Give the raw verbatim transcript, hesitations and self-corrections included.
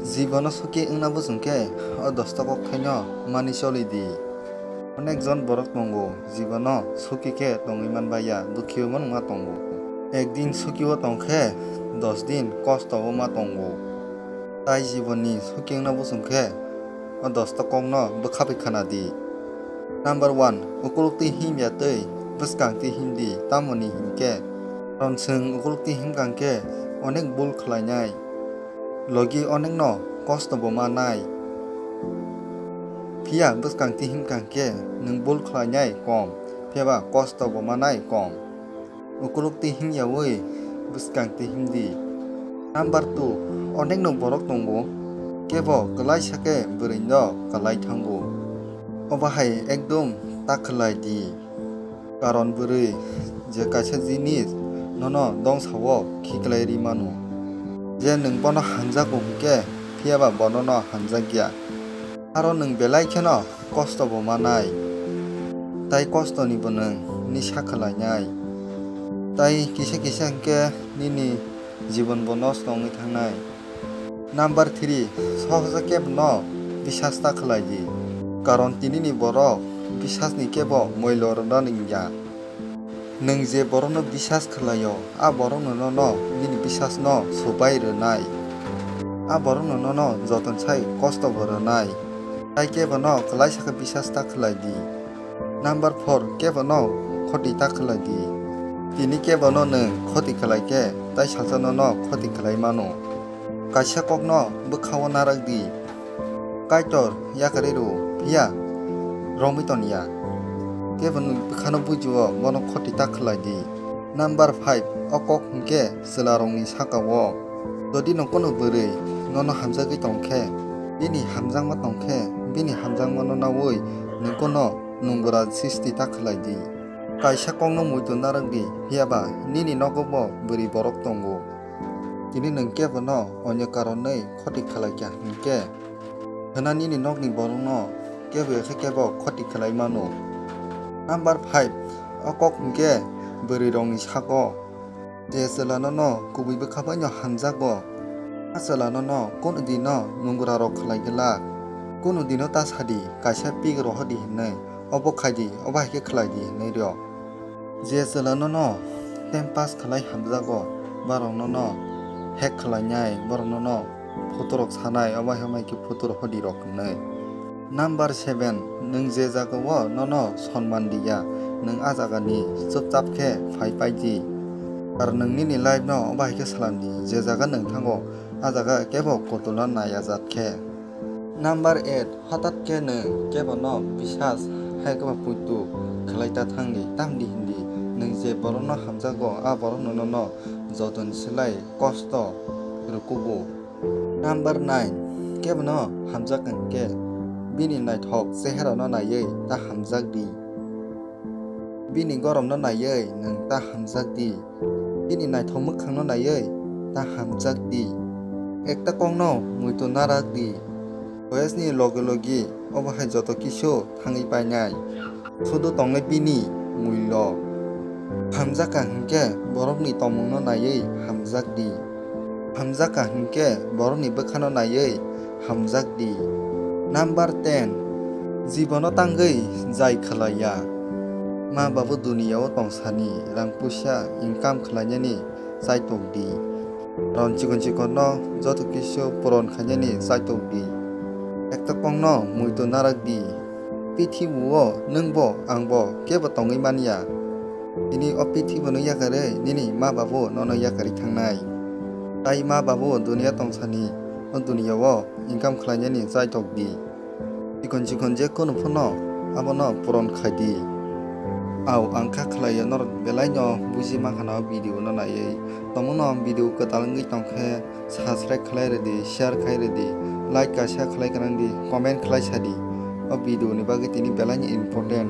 Jibono suki wngna bwswng khe o dosta kokthaino mani choli di. Onek jon borok tongo, jibono suki khe tongwi man baiya, dukhi wngma tongo. Ekdin suki o tong khe dos din kosto o ma tongo. Tai jibonni suki wngna bwswng khe o dosta kokno bwkhabai khna di. Number one, ukuluk twi himya twi bwskang twi himdi, tamoni hinkhe karon chwng ukuluk twi himkang khe onek bul khlainai, logi onekno kosto bo manai. Phiya bwskang twi himkang khe nwng bul khlainai kom, phiyaba kosto bo manai kom. Ukuluk twi himyawi bwskang twi himdi. Number two, onekno borok tongo, kebo kwlaisa khe bwrwino kwlai thango. Obo hai ekdom ta khlai di. Karon bwrwi je kaisa jinis nono dongsao khiklai ri mano. Je nwng bono hamjakgo hinkhe, phiyaba bo nono hamjakya. Aro nwng belai kheno kosto bo manai, tai kostoni bo nwng nisa khlainai, tai kisa kisa hinkhe nini jibon bo nosto wngwi thangnai. Number three, sohsa kebo no bisas ta khlai di, karon tinini borok bisasni kebo moilo rwna nangya. Nwng je borokno bisas khlaio, a borokno nono bini bisasno subai rwnai. A borokno nono joton sai kosto bo rwnai. Tai kebono kwlaisa khe bisas ta khlai di. Number four, kebono khoti ta khlai di. Tini kebono nwng khoti khlai khe, tai salsa nono khoti khlai mano. Kaisa kokno bwkhao narak di. Kaitor yakarwi rw, phiya romwi ton ya. Kebo nwng bwkhano buji-o, bono khoti ta khlai di. Number five, o kok hinkhe chwlarokni saka-o. Jodi no kono bwrwi nono hamjagwi tong khe, bini hamjakma tong khe, bini hamjakmano naui nwng kono nungbura sisti ta khlai di. Kaisa kokno muitu narak di, phiyaba nini nogo bo bwrwi borok tongo. Tini nwng kebono onyo karonwi khoti khlai kha hinkhe, hwnba nini nokni borokno kebo ya khe kebo khoti khlai mano. Number five, o kok hinkhe bwrwirokni sago. Je chwla nono kubui bwkha bai no hamjago, a chwla nono kunu dino nungrarok khlai glak. Kunu dino ta sadi, kaisa pik rohor di hinwi, obo khai di, obo hai khe khlai di hinwi rw. Je chwla nono time pass khlai hamjago, borok nono hack khlainai, borok nono photo rok sanai, obo hai khe photo rok hodi rok hinwi. Number seven, nwng je jaga o nono sonman diya, nwng a jaga ni chupchap khe phai pai di. Ar nwng nini life no obo hai khe salam di, je jaga nwng thango, a jaga kebo kotulna nai ajat khe. Number eight, hothat khe nwng kebo no bisas hai khe ba puitu khlai ta thang di, tam di hindi, nwng je borok no hamjago, a borok no nono joton silai kosto rwkugo. Number nine, kebo no hamjak hwn khe bini naithok chehera no naiwi ta hamjak di. Bini gorom no naiwi nwng ta hamjak di. Bini naithok mwkhang no naiwi ta hamjak di. Ekta kok no muitu narak di. Boyes ni logi logi obo hai joto kisu thangwi painai. Sudu tongnai bini muilo. Hamjak kha hinkhe borokni tongmungno naiwi hamjak di. Hamjak kha hinkhe borokni bwkhano naiwi hamjak di. Number ten, jibono tangwi jai khlaiya. Ma babu duniyao tongsani rang puisa income khlainani chaitok di. Ron chikon chikonno joto kisu puron khainani chaitok di. Ekta kokno muitu narak di. Pithibu o nwngbo angbo kebo tongwi manya. Tini o pithibo no yakarwi nini ma babu nono yakarwi thangnai. Tai ma babu duniya tongsani o duniyao income khlainani chaitok di. Chikon chikon je kunu phano abono puron khai di. Au ang kha khlaiyo norok belai no buji mankha na o video no naiwi. Tongmung no video kwtal wngwi tongkhe subscribe khlai rwdi, share khai rwdi, like kaisa khlai gwnang di, comment khlai sadi. O video ni bagwi tini belai ni important.